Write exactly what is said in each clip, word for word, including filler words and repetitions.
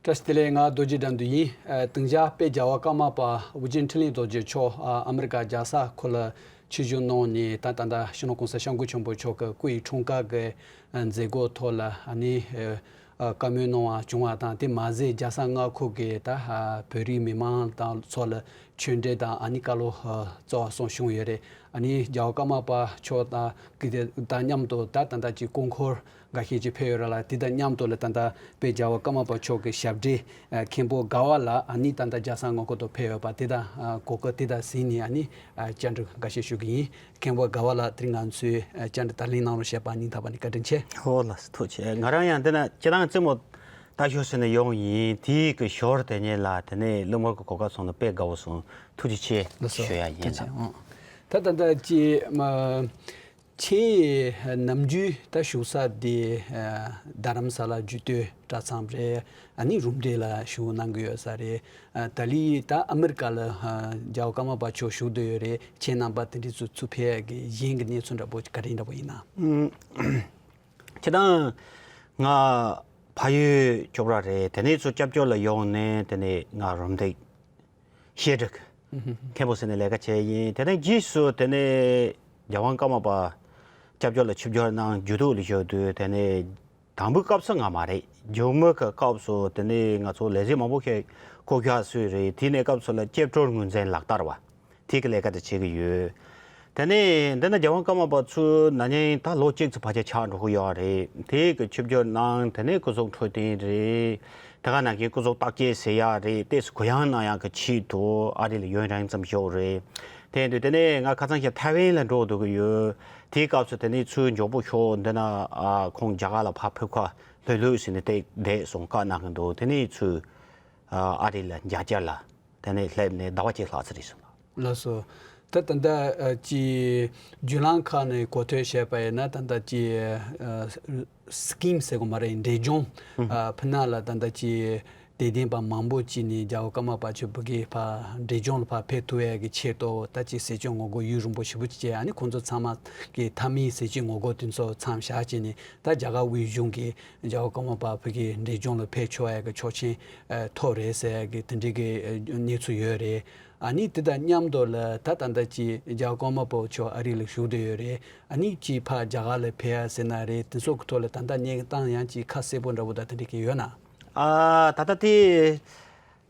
བཀྲ་ཤིས་བདེ་ལེགས། ང་རྡོ་རྗེ་དགྲ་འདུལ་ཡིན། ཨ། དེང་སང་དཔལ་རྒྱལ་བ་ཀརྨ་པ་ཨོ་རྒྱན་འཕྲིན་ལས་རྡོ་རྗེ་མཆོག་ཨ། ཨ་མི་རི་ཀ་རྒྱལ་ས་ཁོ་ལ་ཆིབས་བསྒྱུར་གནང་ནས། ད་ད་ལྟ་སྤྱི་ནོར་༸གོང་ས་༸སྐྱབས་མགོན་ཆེན་པོ་མཆོག་གི་སྐུ་ཡི་འཁྲུངས་སྐར་གྱི་ཨ། མཛད་སྒོ་ཐོག་ལ་ཨ་ནི་ཨ། བཀའ་མོལ་གནང་བ་བྱུང་བ་དང་། དེ་མ་ཟད་རྒྱལ་ས་མངའ་ཁུལ་གྱི་ད་ཨ། བོད་རིགས་མི་མང་དང་ཚོ་ལ་ཆོས་འབྲེལ་དང་ཨ་ནི་བཀའ་སློབ་ཨ། སྩལ་བ་སོགས་བྱུང་ཡོད་རེད། ཨ་ནི་རྒྱལ་བ་ཀརྨ་པ་མཆོག་དང་གི་དེ་དང་མཉམ་དུ་ད་ད་ལྟ་ཅིག་སྐུ་འཁོར་འགའ་ཤས་ཅིག་ཕེབས་ཡོད་རེད་ལ། དེ་དང་མཉམ་དུ་ལ་ད་ལྟ་དཔལ་རྒྱལ་བ་ཀརྨ་པ་མཆོག་གི་ཞབས་འདྲེན་ཨ། མཁན་པོ་དགའ་བ་ལགས་ཨ་ནི་ད་ལྟ་རྒྱལ་ས་མངའ་ཁུལ་དུ་ཕེབས་ཡོད་པ་དེ་དང་ཨ། གོ་སྐབས་དེ་དང་གཟིགས་ནས་ཨ་ནི་ཨ། བཅར་འདྲི་འགའ་ཤས་ཞུ་གི་ཡིན། མཁན་པོ་དགའ་བ་ལགས་དེ་རིང་ང་ཚོའི་ཨ། བཅར་འདྲི་དང་ལེན་གནང་རོགས་བྱས་པ་སྙིང་ཐག་པ་ནས་བཀའ་དྲིན་ཆེ། ཨོ་ལགས་སོ། ཐུགས་རྗེ་ཆེ། ང་རང་ཡང་འདི་ན་སྤྱིར་བཏང་རྩེད་མོ་ལྟ་ཞོར་ཟེར་ནས་ཡོང་ཡིན། དེའི་གི་ཞོར་དེ་ཉིད་ལ་དེ་ནས་གླེང་མོལ་གྱི་གོ་སྐབས་སོང་ནས་དཔེ་དགའ་བོ་སོང་། ཐུགས་རྗེ་ཆེ་ལགས་སོ། ཞུ་ཡ་ཡིན། ཐུགས་རྗེ་ཆེ། ཨོ། ད་ད་ལྟ་ཅི་མ། ཁྱེད་ནམ་རྒྱུན་ད་བཞུགས་ས་དེ་ཨ། རྡ་རམ་ས་ལ་རྒྱུད་སྟོད་གྲྭ་ཚང་རེད། ཨ་ནི་རུམ་བཏེགས་ལ་བཞུགས་གནང་གི་ཡོད་ས་རེད། ཨ། ད་ལི་ད་ཨ་མི་རི་ཀ་ལ་ཨ། རྒྱལ་བ་ཀརྨ་པ་མཆོག་བཞུགས་བསྡད་ཡོད་རེད། ཁྱེད་རྣམ་པ་དེ་འདྲའི་ཚོ་ཚུར་ཕེབས་ཡ་གི་གཞན་གྱི་གནས་ཚུལ་འདྲ་པོ་ག་རེ་འདྲ་པོ་ཡིན་ན། ཨུམ། ཁྱེད་དང་ང་ཕ་ཡུལ་ཅོག་ར་རེད། དེ་ནས་ཚུར་སྐྱབས་བཅོལ་ལ་ཡོང་ནས་དེ་ནས་ང་རུམ་བཏེགས་བཤད་སྒྲིག་མཁན་པོ་ཟེར་ནས་ལས་ཀ་བྱས་ཡིན། དེ་ནས་རྗེས་སུ་དེ་ནས་རྒྱལ་དབང་ཀརྨ་པ་སྐྱབས་བཅོལ་ལ་ཆིབས་བསྒྱུར་གནང་རྒྱུ་དུ་ལ་བཞུགས་དུས། དེ་ནས་དང་པོའི་སྐབས་སུ་ང་མ་རེད། མཇུག་མ་གི་སྐབས་སུ་དེ་ནས་ང་ཚོ་ལས་བྱེད་མང་པོ་ཞིག་བསྐོ་བཞག་སུས་རེད། དེ་ནས་སྐབས་སུ་ལ་སྐྱབས་བཅོལ་ངོས་འཛིན་ལག་བསྟར་བ་དེ་གི་ལས་ཀ་དེ་བྱེད་ཀྱི་ཡོད། དེ་ནས་འདི་ན་རྒྱལ་དབང་ཀརྨ་པ་ཚུར་ན་ནིང་ད་ལོ་གཅིག་ཙམ་ཕལ་ཆེར་ཆགས་འགྲོ་གི་ཡོད་རེད། དེ་གི་ཆིབས་བསྒྱུར་གནང་། དེ་ནས་སྐུ་གཟུགས་འཕྲོད་བསྟེན་རེད། དེ་ག་ནང་བཞིན་སྐུ་གཟུགས་བརྟག་དཔྱད་ཟེར་ཡ་རེད། ཏོག་ཙམ་གུ་ཡངས་གནང་ཡག་གི་ཆེད་དུ་ཨ་རི་ལ་ཡུན་རིང་ཙམ་བཞུགས་རེད། དེ་ཡིན་དུས་དེ་ནས་ང་ཁ་སང་ཞིག་ཐའེ་ཝན་ལ་འགྲོ་འདོད་ཀྱི་ཡོད། དེའི་སྐབས་སུ་དེ་ནས་ཚུར་མགྱོགས་པོ་ཤོག་འདི་ན་ཨ། ཁོང་རྒྱ་གར་ལ་ཕར་ཕེབས་ཁ་ལྷོད་ལྷོད་ཟེར་ནས་བསྡད་བསྡད་སོང་། བཀའ་གནང་གི་འདུག་དེ་ནས་ཚུར་ཨ། ཨ་རི་ལ་མཇལ་བཅར་ལ་དེ་ནས་སླེབས་ནས་ཟླ་བ་གཅིག་ལྷག་ཙམ་རེད་སོང་། ལགས་སོ། ད་ད་ལྟ་ཨ། ཅི་བརྒྱུད་ལམ་ཁག་ནས་གོ་ཐོས་བྱས་པ་ཡིན་ན། ད་ལྟ་ཅི་ཨ། སི་ཀིམ་ཟེར་གོ་མ་རེད། འབྲས་ལྗོངས། ཨ། ཕུ་ན་ལ་ད་ལྟ་ཅི་དད་ལྡན་པ་མང་པོ་ཅིག་ནས་རྒྱལ་བ་ཀརྨ་པ་མཆོག་བོད་ཀྱི་ཕ་འབྲས་ལྗོངས་ལ་ཕར་ཕེབས་ཐུབ་ཡ་གི་ཆེད་དུ་ད་ཅི་ཟས་བཅད་ངོ་རྒོལ་ཡུན་རིང་པོ་ཞེ་པོ་ཅིག་བྱས། ཨ་ནི་ཁོང་ཚོ་ཚང་མ་གི་མཐའ་མའི་ཟས་བཅད་ངོ་རྒོལ་དེ་ཚོ་མཚམས་བཞག་བྱས་ནས། ད་རྒྱ་གར་དབུས་གཞུང་གིས་རྒྱལ་བ་ཀརྨ་པ་བོད་ཀྱི་འབྲས་ལྗོངས་ལ་ཕེབས་ཆོག་ཡ་གི་ཆོག་མཆན་ཨ། ཐོབ་རེད་ཟེར་ཡ་གི་དེ་འདྲའི་གི་ཨ། གནས་ཚུལ་ཡོད་རེད། ཨ་ནི་དེ་དང་མཉམ་དུ་ལ་ད་ད་ལྟ་ཅི་རྒྱལ་བ་ཀརྨ་པ་མཆོག་ཨ་རི་ལ་བཞུགས་བསྡད་ཡོད་རེད། ཨ་ནི་ཅི་ཕར་རྒྱ་གར་ལ་ཕེབས་ཡ་ཟེར་ན་རེད། དེ་ཚོ་གི་ཐོག་ལ་ད་ལྟ་གནས་སྟངས་ཡང་ཅི་ཁ་གསལ་པོ་འདྲ་པོ་ད་དེ་འདྲ་གི་ཡོད་ན། ཨ། ད་ལྟ་དེ་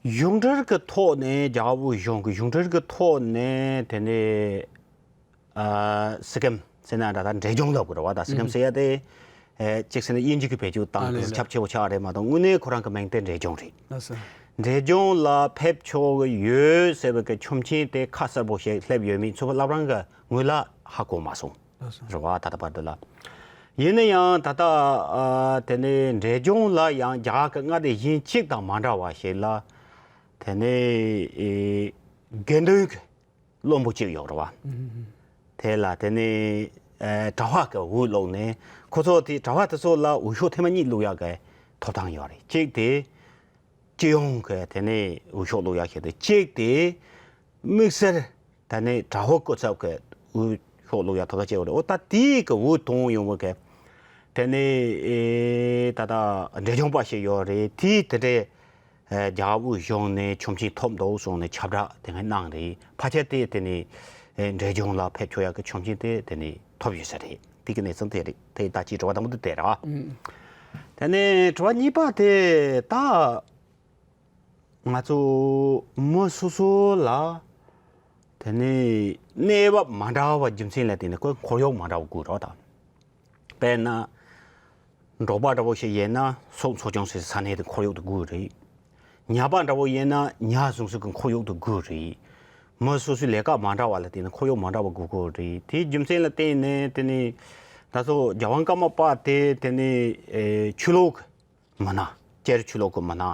གཞུང་འབྲེལ་གི་ཐོག་ནས། རྒྱ་གར་དབུས་གཞུང་གི་གཞུང་འབྲེལ་གི་ཐོག་ནས་དེ་ནས་ཨ། སི་ཀིམ་ཟེར་ན་འདྲ། ད་འབྲས་ལྗོངས་ལབ་དགོས་རེད་བ། ད་སི་ཀིམ་ཨུ་ཟེར་ཡ་དེ་ཨེ། གཅིག་ཟེར་ན་དབྱིན་ཇི་གི་བེད་སྤྱོད་བཏང་ཨ་ལེ་ལེ། ཁྱབ་ཆེ་བོ་ཆགས་རེད་མ་གཏོགས། དངོས་གནས་ཁོ་རང་གི་མིང་དེ་འབྲས་ལྗོངས་རེད། ལགས་སོ། འབྲས་ལྗོངས་ལ་ཕེབས་ཆོག་གི་ཡོད་ཟེར་བའི་གི་ཆོག་མཆན་དེ་ཁ་གསལ་པོ་ཞིག་སླེབས་ཡོད་མེད་ཚུར་བླ་བྲང་གི་ངོས་ལ་ཧ་གོ་མ་སོང་། ལགས་སོ། རེད་བ། ད་ལྟ་བར་དུ་ལ། ཡིན་ན་ཡང་ད་ལྟ་ཨ། དེ་ནས་འབྲས་ལྗོངས་ལ་ཡང་རྒྱ་གར་གི་མངའ་སྡེ་གཞན་གཅིག་དང་མ་འདྲ་བ་ཞིག་ལ་དེ་ནས་ཨེ། དགེ་འདུན་གྱི་བློན་པོ་གཅིག་ཡོད་རེད་བ། ཨུ་ཧུ་ཧུ། དེ་ལ་དེ་ནས་ཨེ། གྲྭ་པ་གི་འོས་བླུགས་ནས། ཁོ་ཚོ་དེ་གྲྭ་པ་དེ་ཚོ་ལ་འོས་ཤོག་ཐེངས་མ་གཉིས་བླུགས་ཡག་གི་ཐོབ་ཐང་ཡོད་རེད། གཅིག་དེ་སྤྱི་ཡོངས་ཀྱི་དེ་ནས་འོས་ཤོག་བླུགས་ཡག་ཞིག་དང་། གཅིག་དེ་དམིགས་བསལ་དེ་ནས་གྲྭ་པ་སྐུ་ཚབ་ཀྱི་འོས་ཤོག་བླུགས་ཡག་ཐོབ་ཐང་གཅིག་ཡོད་རེད། འོ་ད་དེའི་གི་འོས་གཏོང་ཡོང་བ་གི་དེ་ནས་ཨེ། ད་ལྟ་འབྲས་ལྗོངས་པ་ཞིག་ཡོད་རེད། དེས་དེ་འདྲའི་ཨེ། རྒྱ་གར་དབུས་གཞུང་ནས་ཆོག་མཆན་ཐོབ་འདུག་གསུངས་ནས་ཁྱབ་བསྒྲགས་དེ་སྔ་གནང་རེད། ཕལ་ཆེར་དེ་དེ་ནས་ཨེ། འབྲས་ལྗོངས་ལ་ཕེབས་ཆོག་ཡག་གི་ཆོག་མཆན་དེ་དེ་ནས་ཐོབ་ཡོད་ས་རེད། དེ་གི་གནས་ཚུལ་དེ་རེད། དེ་ད་ཅིའི་དྲི་བ་དང་པོ་དེ་དེ་རེད་བ། ཨུ། དེ་ནས་དྲི་བ་གཉིས་པ་དེ་ད། ང་ཚོ་མི་སོ་སོ་ལ་དེ་ནས་གནས་བབ་མ་འདྲ་བ་རྒྱུ་མཚན་ལ་བརྟེན་ནས་ཁོའི་ཁོར་ཡུག་མ་འདྲ་བ་དགོས་རེད་བ། ད་དཔེར་ན་འབྲོག་པ་འདྲ་བོ་ཞིག་ཡིན་ན་སོག་འཚོ་སྐྱོང་བྱེད་ས་གནས་དེ་ཁོར་ཡུག་དེ་དགོས་རེད། ཉ་པ་འདྲ་བོ་ཡིན་ན་ཉ་བཟུང་ས་གི་ཁོར་ཡུག་དེ་དགོས་རེད། མི་སོ་སོའི་ལས་ཀ་མ་འདྲ་བ་ལ་བརྟེན་ནས་ཁོར་ཡུག་མ་འདྲ་བ་དགོས་དགོས་རེད། དེའི་རྒྱུ་མཚན་ལ་བརྟེན་ནས་དེ་ནས་ད་ཚོ་རྒྱལ་དབང་ཀརྨ་པ་དེ་དེ་ནས་ཨེ། ཆོས་ལུགས་མི་སྣ། སྤྱིར་ཆོས་ལུགས་ཀྱི་མི་སྣ།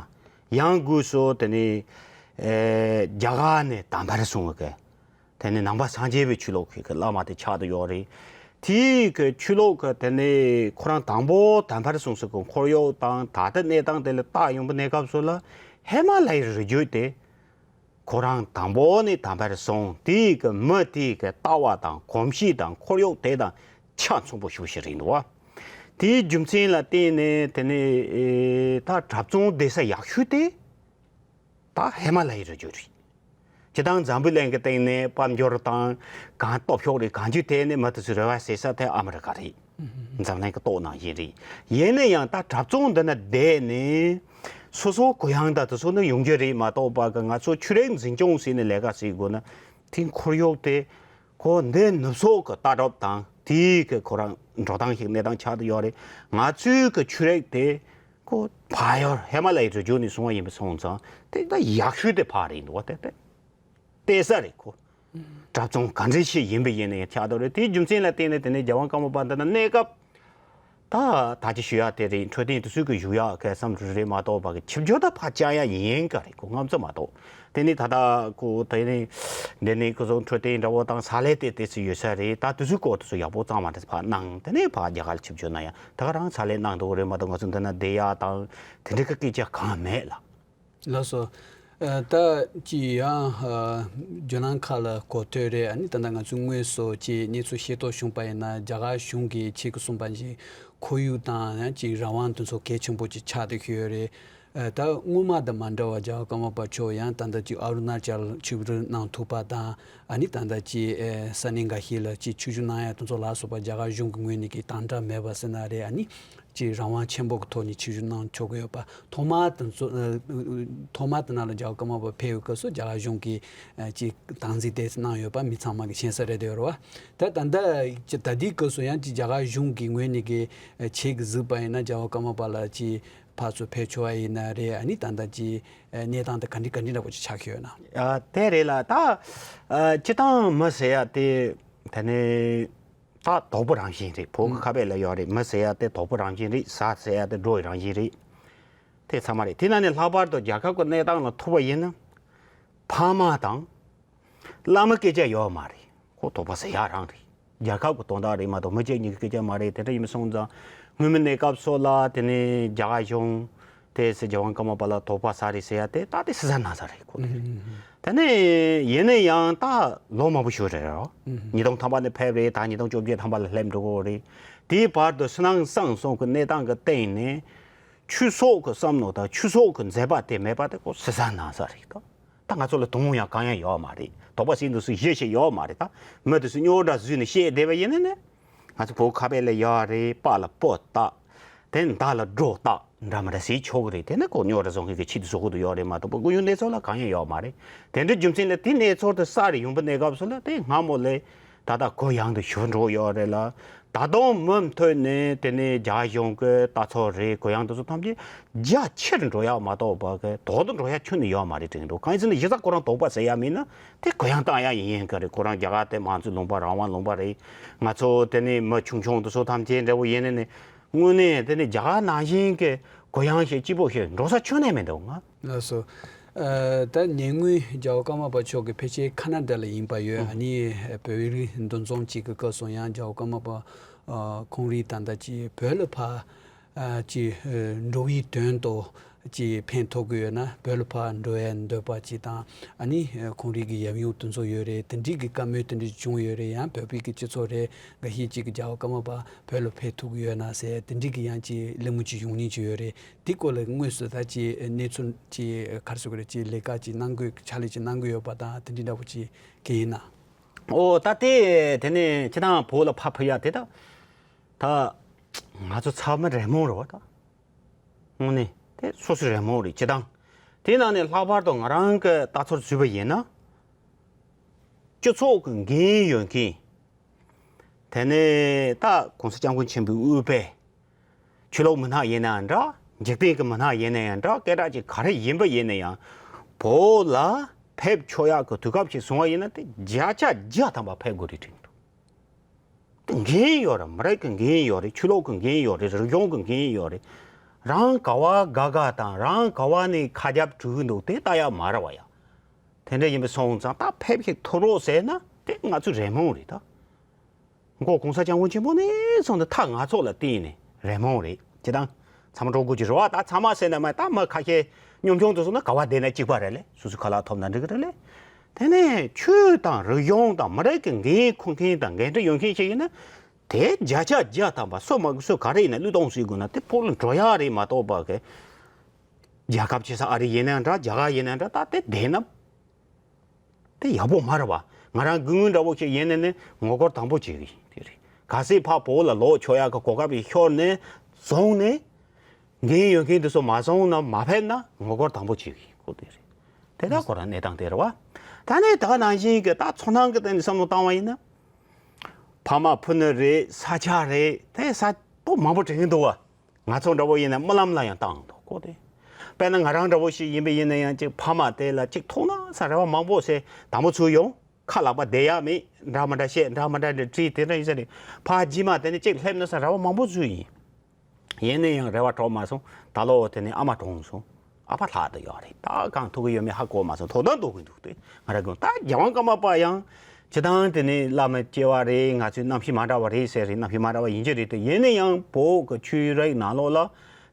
ཡང་སྒོས་སུ་དེ་ནས་ཨེ། རྒྱ་གར་ནས་དམ་པར་སོང་བའི་གི་དེ་ནས་ནང་པ་སངས་རྒྱས་པའི་ཆོས་ལུགས་ཀྱི་གི་བླ་མ་དེ་ཆགས་བསྡད་ཡོད་རེད། དེའི་གི་ཆོས་ལུགས་ཀྱི་དེ་ནས་ཁོ་རང་དང་པོ་དམ་པར་སོང་ས་གི་ཁོར་ཡུག་དང་ད་ལྟ་གནས་སྟངས་དེ་ལ་བལྟ་ཡོང་བའི་གནས་སྐབས་སུ་ལ་ཧི་མ་ལ་ཡའི་རི་རྒྱུད་དེ། ཁོ་རང་དང་པོ་ནས་དམ་པར་སོང་དེའི་གི་མི་དེའི་གི་ལྟ་བ་དང་གོམས་གཤིས་དང་ཁོར་ཡུག་དེ་དང་ཆ་མཚུངས་པོ་ཞེ་པོ་ཞིག་རེད་འདུག་བ། དེའི་རྒྱུ་མཚན་ལ་བརྟེན་ནས་དེ་ནས་ཨེ་ད་གྲྭ་བཙུན་བསྡད་ས་ཡག་ཤོས་དེ་ད་ཧི་མ་ལ་ཡའི་རི་རྒྱུད་རེད། སྤྱིར་བཏང་འཛམ་བུ་གླིང་གི་སྟེང་ནས་དཔལ་འབྱོར་དང་གང་སྟོབས་ཤུགས་རེད། གང་ཅིའི་ཐད་ནས་མི་དེ་ཚོའི་རེ་བ་ཟེར་ས་དེ་ཨ་མི་རི་ཀ་རེད། འཛམ་གླིང་གི་ལྟོ་ནང་བཞིན་རེད། ཡིན་ན་ཡང་ད་གྲྭ་བཙུན་འདི་ན་བསྡད་ནས་སོ་སོ་གུ་ཡངས་དང་དེ་ཚོ་ནི་ཡོང་རྒྱུ་རེད་མ་གཏོགས་པ་གི་ང་ཚོ་ཆོས་རིག་འཛིན་སྐྱོང་ཟེར་ནས་ལས་ཀ་བྱེད་དགོས་ན་དེ་ཁོར་ཡུག་དེ་ཁོ་འདི་ནུབ་ཕྱོགས་ཀྱི་ལྟ་གྲུབ་དང་དེའི་གི་ཁོ་རང་འགྲོ་སྟངས་ཤིག་གནས་སྟངས་ཆགས་བསྡད་ཡོད་རེད། ང་ཚོའི་གི་ཆོས་རིག་དེ་ཁོ་ཕར་ཡོད་ཧི་མ་ལ་ཡའི་རི་རྒྱུད་ནས་བྱུང་བ་ཡིན་པ་སོང་ཙང་དེ་ད་ཡག་ཤོས་དེ་ཕར་རེད་འདུག་བ། དེ་དེ་བལྟས་ས་རེད་ཁོ། གྲྭ་བཙུན་ག་འདྲ་ཞིག་ཡིན་པ་ཡིན་ན་ཡང་ཆགས་འདུག་རེད། དེའི་རྒྱུ་མཚན་ལ་བརྟེན་ནས་དེ་ནས་རྒྱལ་དབང་ཀརྨ་པ་འདི་ན་གནས་སྐབས་ད་ད་ཅི་ཞུ་ཡག་དེ་རེད། འཕྲོད་བསྟེན་དེ་ཚོའི་གི་བཞུགས་ཡག་གི་བསམ་ཚུལ་རེད་མ་གཏོགས་པ་གི་ཆིབས་བསྒྱུར་ད་ཕར་བཅར་ཡག་ཡིན་ག་རེད་ཁོ་རྔམ་ཚོད་མ་གཏོགས། དེ་ནས་ད་ལྟ་ཁོ་དེ་ནས་འདི་ནས་ཁོ་ཚོ་འཕྲོད་བསྟེན་འདྲ་བོ་དང་ཕྱག་ལས་དེ་དེ་ཚོ་ཡོད་ས་རེད། ད་དེ་ཚོའི་སྐོར་དེ་ཚོ་ཡག་པོ་གཙང་མ་དེ་ཕར་གནང་དེ་ནས་ཕར་རྒྱ་གར་ལ་ཆིབས་བསྒྱུར་ན་ཡང་ད་ག་རང་ཕྱག་ལས་གནང་འདུག་རེད་མ་གཏོགས་ང་ཚོ་འདི་ན་བསྡད་ཡག་དང་དེ་འདྲ་གི་སྐད་ཆ་གང་མེད་ལ། ལགས་སོ། ཨ་ད་ཅི་ཡང་ཨ་ཇོ་ནང་ཁ་ལ་གོ་ཐོས་རེད། ཨ་ནི་ད་ལྟ་ང་ཚོས་དངོས་སུ་ཅི་གནས་ཚུལ་ཤེས་རྟོགས་བྱུང་པ་ཡིན་ན་རྒྱ་གར་གཞུང་གིས་ཁྱེད་ཀྱིས་གསུངས་པ་བཞིན་ཁོར་ཡུག་དང་ཡང་ཅི་རང་དབང་དེ་ཚོ་གལ་ཆེན་པོ་ཅིག་ཆགས་བསྡད་ཀྱི་ཡོད་རེད། ཨ་ད་སྔོན་མ་དང་མ་འདྲ་བ་རྒྱལ་བ་ཀརྨ་པ་མཆོག་ཡང་ད་ལྟ་ཅི་ཨ་རུ་ན་ཅལ་ཆིབས་བསྒྱུར་གནང་ཐུབ་པ་དང་ཨ་ནི་ད་ལྟ་ཅི་ཨེ་ས་གནས་འགའ་ཤས་ལ་ཅི་ཆིབས་བསྒྱུར་གནང་ཡ་དེ་ཚོ་ལ་སོགས་པ་རྒྱ་གར་གཞུང་གི་ངོས་ནས་ཀྱི་དམ་དྲག་མེད་པ་ཟེར་ན་རེད། ཨ་ནི་ཅིག་རང་དབང་ཆེན་པོ་གི་ཐོག་ནས་ཆིབས་བསྒྱུར་གནང་ཆོག་གི་ཡོད་པ། ཐོག་མ་དེ་ཚོ་ཨ་ཐོག་མ་དེ་ནང་ལ་རྒྱལ་བ་ཀརྨ་པ་ཕེབས་པའི་སྐབས་སུ་རྒྱ་གར་གཞུང་གིས་ཨ་ཅིག་སྟངས་འཛིན་དེ་གནང་ཡོད་པ་མི་ཚང་མ་གིས་མཁྱེན་གསལ་རེད་དེ་ཡོད་རེད་བ། ད་ད་ལྟ་ཅིག་ད་ལྟའི་སྐབས་སུ་ཡང་ཅིག་རྒྱ་གར་གཞུང་གི་ངོས་ནས་ཀྱི་ཨ་ཆེད་ཀྱི་གཟིགས་པ་ཡིན་ན་རྒྱལ་བ་ཀརྨ་པ་ལགས་ཅིག་ཕར་ཚུར་ཕེབས་ཆོག་པ་ཡིན་ན་རེད། ཨ་ནི་ད་ལྟ་ཅིག་ཨ་གནས་སྟངས་དེ་ག་འདྲ་ག་འདྲ་འདྲ་པོ་ཅིག་ཆགས་ཀྱི་ཡོད་ན། ཨ་དེ་རེད་ལ་ད་ཨ་སྤྱིར་བཏང་མི་ཟེར་ཡ་དེ་ད་ནི། ད་དོགས་པ་རང་བཞིན་རེད། བོད་ཀྱི་ཁ་དཔེ་ལ་ཡོད་རེད། མི་ཟེར་ཡ་དེ་དོགས་པ་རང་བཞིན་རེད། བཟའ་ཟེར་ཡ་དེ་འགྲོ་བའི་རང་བཞིན་རེད། དེ་ཚང་མ་རེད། དེ་ན་ནི་ལྷག་པར་དུ་རྒྱལ་ཁབ་ཀྱི་གནས་སྟངས་ལ་ཐུག་པ་ཡིན་ན་ཕ་མ་དང་བླ་མ་སྐད་ཆ་ཡོད་མ་རེད། ཁོ་དོགས་པ་ཟེར་ཡ་རང་རེད། རྒྱལ་ཁབ་ཀྱི་དོན་དག་རེད་མ་གཏོགས་མི་གཅིག་གཉིས་ཀྱི་སྐད་ཆ་མ་རེད། དེ་འདྲ་ཡིན་སོང་ཙང་སྔོན་མའི་གནས་སྐབས་སོགས་ལ་དེ་ནི་རྒྱ་གར་གཞུང་དེ་སྲིད་རྒྱལ་དབང་ཀརྨ་པ་ལ་དོགས་པ་ཟ་རེད་ཟེར་ཡ་དེ་ད་དེ་སྲིད་ས་ན་ས་རེད་ཁོ་དེ་རེད། དེ་ནས་ཡིན་ན་ཡང་ད་ལོ་མང་པོ་ཞིག་རེད་རོ། ཉིས་སྟོང་ཐམ་པ་ནས་ཕེབས་རེད། ད་ཉིས་སྟོང་བཅོ་བརྒྱད་ཐམ་པ་ལ་སླེབས་འགྲོ་གི་རེད། དེའི་བར་དུ་ཕྱི་ནང་གསང་གསུམ་གྱི་གནས་སྟངས་ཀྱི་སྟེང་ནས་ཆོས་ཕྱོགས་ཀྱི་བསམ་བློ་དང་ཆོས་ཕྱོགས་ཀྱི་མཛད་པ་དེ་མེད་པ་དེ་ཁོ་སྲིད་ས་ན་ས་རེད་ད། ད་ང་ཚོ་ལ་དུང་ཡང་གང་ཡང་ཡོད་མ་རེད། དོགས་པ་ཟེར་འདུག་སུ་ཞེ་ཞེ་ཡོད་མ་རེད་ད། མི་དེ་ཚོ་རྙོག་དྲ་བཟོས་ནས་བཤད་བསྡད་པ་ཡིན་ན་ནི། ང་ཚོ་བོད་ཁ་དཔེ་ལ་ཡོད་རེད། པགས་ལ་སྤོས་བཏགས། དེ་མདའ་ལ་སྒྲོ་བཏགས་འདྲ་མི་འདྲ་ཟེར་ཆོག་གི་རེད། དེ་ནི་ཁོ་རྙོག་དྲ་བཟོ་མཁན་གྱི་ཆེད་དུ་བཟོ་དགོས་དུ་ཡོད་རེད་མ་གཏོགས་པ་དངོས་ཡོད་གནས་ཚུལ་ལ་གང་ཡང་ཡོད་མ་རེད། དེ་འདྲའི་རྒྱུ་མཚན་ལ་དེ་གནས་ཚུལ་དེ་གསར་རེ་ཡོང་པའི་གནས་སྐབས་སུ་ལ་དེ་སྔ་མོ་ལས་ད་ལྟ་གུ་ཡངས་དུ་ཞུ་འགྲོ་ཡོད་རེད་ལ། ད་དུང་མུ་མཐུད་ནས་དེ་ནས་རྒྱ་གཞུང་གི་ལྟ་ཚུལ་རེད། གུ་ཡངས་དེ་ཚོ་ཐམས་ཅད་རྒྱ་ཆེར་འགྲོ་ཡག་མ་གཏོགས་པ་གི་དོག་ཏུ་འགྲོ་ཡག་ཁྱོན་ནས་ཡོད་མ་རེད་དྲན་འགྲོ། གང་ཡིན་ཟེར་ན་གཞི་རྩ་ཁོ་རང་དོགས་པ་ཟེར་ཡག་མིན་ན་དེ་གུ་ཡངས་བཏང་ཡག་ཡིན་ཡིན་གི་རེད། ཁོ་རང་རྒྱ་གར་དེ་མང་གཙོའི་ལུང་པ་རང་དབང་ལུང་པ་རེད། ང་ཚོ་དེ་ནས་མི་ཆུང་ཆུང་དེ་ཚོ་ཐམས་ཅད་འདྲ་བོ་ཡིན་ན་ནི་དངོས་གནས་དེ་ནས་རྒྱ་གར་ནང་བཞིན་གི་གུ་ཡངས་ཞིག་སྐྱིད་པོ་ཞིག་འགྲོ་ས་ཁྱོན་ནས་མི་འདུག་ང་། ལགས་སོ། ཨ་ད་ཉེ་སྔོན་རྒྱལ་བ་ཀརྨ་པ་མཆོག་གི་ཕལ་ཆེར་ཁ་ན་ཌ་ལ་ཡིན་པ་ཡོད། ཨ་ནི་བོད་རིགས་འདུ་འཛོམས་གཅིག་གི་སྐབས་སུ་ཡང་རྒྱལ་བ་ཀརྨ་པ་ཨ་ཁོང་རིགས་ད་ལྟ་ཅིག་བོད་ལ་ཕར་ཨ་ཅིག་ཨ་འགྲོ་བའི་དོན་དུ་ཅིག་ཕན་ཐོགས་ཀྱི་ཡོད་ན་བོད་ལ་ཕར་འགྲོ་ཡ་འདོད་པ་ཅིག་དང་། ཨ་ནི་ཁོང་རིགས་ཀྱི་ཡབ་ཡུམ་དེ་ཚོ་ཡོད་རེད། དེ་འདྲའི་གི་བཀའ་མོལ་དེ་འདྲ་བྱུང་ཡོད་རེད། ཡང་བོད་པའི་གི་སྤྱི་ཚོགས་རེད། འགའ་ཤས་ཅིག་གི་རྒྱལ་བ་ཀརྨ་པ་བོད་ལ་ཕེབས་ཐུབ་ཀྱི་ཡོད་ན་ཟེར་དེ་འདྲའི་གི་ཡང་ཅིག་གླེང་མོལ་ཅིག་ཡོང་མཁན་ཅིག་ཡོད་རེད། དེ་སྐོར་ལ་དངོས་སུ་ད་ཅིག་གནས་ཚུལ་ཅིག་ག་རེ་ཟེར་དགོས་རེད། ཅིག་ལས་ཀ་ཅིག་གནང་དགོས། ཕྱག་ལས་ཅིག་གནང་དགོས་ཡོད་པ་དང་དེ་འདྲའི་འདྲ་པོ་ཅིག་གི་ཡིན་ན། ཨོ་ད་དེ་དེ་ནས་ཁྱེད་རང་བོད་ལ་ཕར་ཕེབས་ཡ་དེ་ད་ད་ང་ཚོ་ཚང་མ་རེ་སྨོན་རེད་བ་ད། དངོས་གནས་དེ་སོ་སོའི་རེ་སྨོན་རེད། སྤྱིར་བཏང་དེ་ནང་ནས་ལྷག་པར་དུ་ང་རང་གི་ལྟ་ཚུལ་བཟོས་པ་ཡིན་ན། སྤྱི་ཚོགས་ཀྱི་འགན་ཡོད་མཁན། དེ་ནས་ད་༸གོང་ས་༸སྐྱབས་མགོན་ཆེན་པོའི་དབུས་པའི་ཆོས་ལུགས་མི་སྣ་ཡིན་ནའང་འདྲ། འཇིག་རྟེན་གྱི་མི་སྣ་ཡིན་ན་ཡང་འདྲ། སྐད་གྲགས་ཅིག་ག་རེ་ཡིན་པ་ཡིན་ན་ཡང་བོད་ལ་ཕེབས་ཆོག་ཡག་གི་དུས་སྐབས་ཤིག་བྱུང་བ་ཡིན་ན་དེ་བརྒྱ་ཆ་བརྒྱ་ཐམ་པ་ཕེབས་དགོས་རེད་དྲན་འདུག། དེ་འགན་ཡོད་རེད། མི་རིགས་ཀྱི་འགན་ཡོད་རེད། ཆོས་ལུགས་ཀྱི་འགན་ཡོད་རེད། རིག་གཞུང་གི་འགན་ཡོད་རེད། རང་ག་བ་དགའ་དགའ་དང་རང་ག་བ་ནས་ཁ་རྒྱབ་དཀྲུག་གི་འདུག་དེ་ལྟ་ཡག་མ་རེད་བ་ཡ། དེ་འདྲ་ཡིན་པ་སོང་ཙང་ད་ཕེབས་ཤིག་ཐུབ་རོགས་ཟེར་ན་དེ་ང་ཚོའི་རེ་སྨོན་རེད་ད། མགོ་༸གོང་ས་༸སྐྱབས་མགོན་ཆེན་པོ་ནས་བཟུང་སྟེ་ད་ང་ཚོ་ལ་བརྟེན་ནས་རེ་སྨོན་རེད། སྤྱིར་བཏང་ཚང་མ་འགྲོ་དགོས་ཀྱི་རེད་བ། ད་ཚང་མ་ཟེར་ན་མ་ད་མི་ཁ་ཤས་ཉུང་ཆུང་དུ་སོང་ན་ག་བ་བསྡད་ན་གཅིག་པ་རེད་ལེ། སོ་སོའི་ཁ་ལག་ཐོབ་ན་འགྲིག་གི་རེད་ལེ། དེ་ནས་ཆོས་དང་རིག་གཞུང་དང་མི་རིགས་ཀྱི་འགན་འཁུར་མཁན་དང་འགན་འཁྲི་ཡོད་མཁན་ཞིག་ཡིན་ན་ དེ་བརྒྱ་ཆ་བརྒྱ་ཐམ་པ་སུ་མ་སུ་ག་རེ་ཡིན་ན་བློས་གཏོང་བྱེད་དགོས་ན་དེ་ཕུགས་ལ་འགྲོ་ཡག་རེད་མ་གཏོགས་པ་གི། རྒྱལ་ཁབ་ཆེ་ས་ཨ་རི་ཡིན་ན་འདྲ། རྒྱ་གར་ཡིན་ན་འདྲ། ད་དེ་བསྡད་ན་དེ་ཡག་པོ་མ་རེད་བ། ང་རང་སྐུ་ངོ་འདྲ་བོ་ཞིག་ཡིན་ན་ནི་ངོ་རྒོལ་དང་པོ་བྱེད་ཀྱི་ཡིན། དེ་རེད། གལ་སྲིད་ཕར་བོད་ལ་ལོག་ཆོག་ཡག་གི་གོ་སྐབས་ཤོར་ནས་བཟུང་ནས། འགན་ཡོད་མཁན་དེ་ཚོ་མ་བཟུང་ན་མ་ཕེབས་ན་ངོ་རྒོལ་དང་པོ་བྱེད་ཀྱི་ཡིན། ཁོ་དེ་རེད། དེ་ལྟར་ཁོ་རང་གནས་སྟངས་དེ་རེད་བ། ད་ནི་ད་ག་ནང་བཞིན་གྱི་ད་ཚོར་སྣང་གི་སྟེང་ནས་བསམ་བློ་བཏང་བ་ཡིན་ན། ཕ་མ་ཕུ་ནུ་རེད། ས་ཆ་རེད། དེ་ས་ཏོག་མང་པོ་དྲན་གྱི་འདུག་བ། ང་ཚོ་འདྲ་བོ་ཡིན་ན་རྨི་ལམ་ལ་ཡང་བཏང་འདུག་ཁོ་དེ། དཔེར་ན་ང་རང་འདྲ་བོ་ཞིག་ཡིན་པ་ཡིན་ན་ཡང་ཅིག་ཕ་མ་དེ་ལ་ཅིག་ཐུགས་སྣང་ས་རེ་བ་མང་པོ་ཟེར་དང་པོ་ཚུར་ཡོང་། ཁ་ལག་པ་བསྡད་ཡག་མེད། འདྲ་མི་འདྲ་བཤད། འདྲ་མི་འདྲ་འདྲ་དྲིས། དེ་འདྲ་ཡིན་ས་རེད། ཕར་རྗེས་མ་དེ་ནས་ཅིག་སླེབས་ན་ས་རེ་བ་མང་པོ་ཚུར་ཡིན། ཡིན་ན་ཡང་རེ་བ་གྲོགས་མ་སོང་། ད་ལོ་དེ་ནས་ཨ་མ་གྲོངས་སོང་། ཨ་ཕ་ལྷག་ཏུ་ཡོད་རེད། ད་གང་ཐུག་གི་ཡོད་མེད་ཧ་གོ་མ་སོང་། དོ་སྣང་འདུག་གི་འདུག་སྟེ་ང་རང་གིས་ད་རྒྱལ་དབང་ཀརྨ་པ་ཡང་སྤྱིར་བཏང་དེ་ནས་བླ་མ་སྐྱེ་བ་རེད། ང་ཚོའི་རྣམ་ཤེས་མ་འདྲ་བ་རེད་ཟེར་རེད། རྣམ་ཤེས་མ་འདྲ་བ་ཡིན་གྱི་རེད་དེ། ཡིན་ན་ཡང་བོད་ཀྱི་ཆོས་རིག་ནང་ལོགས་ལ་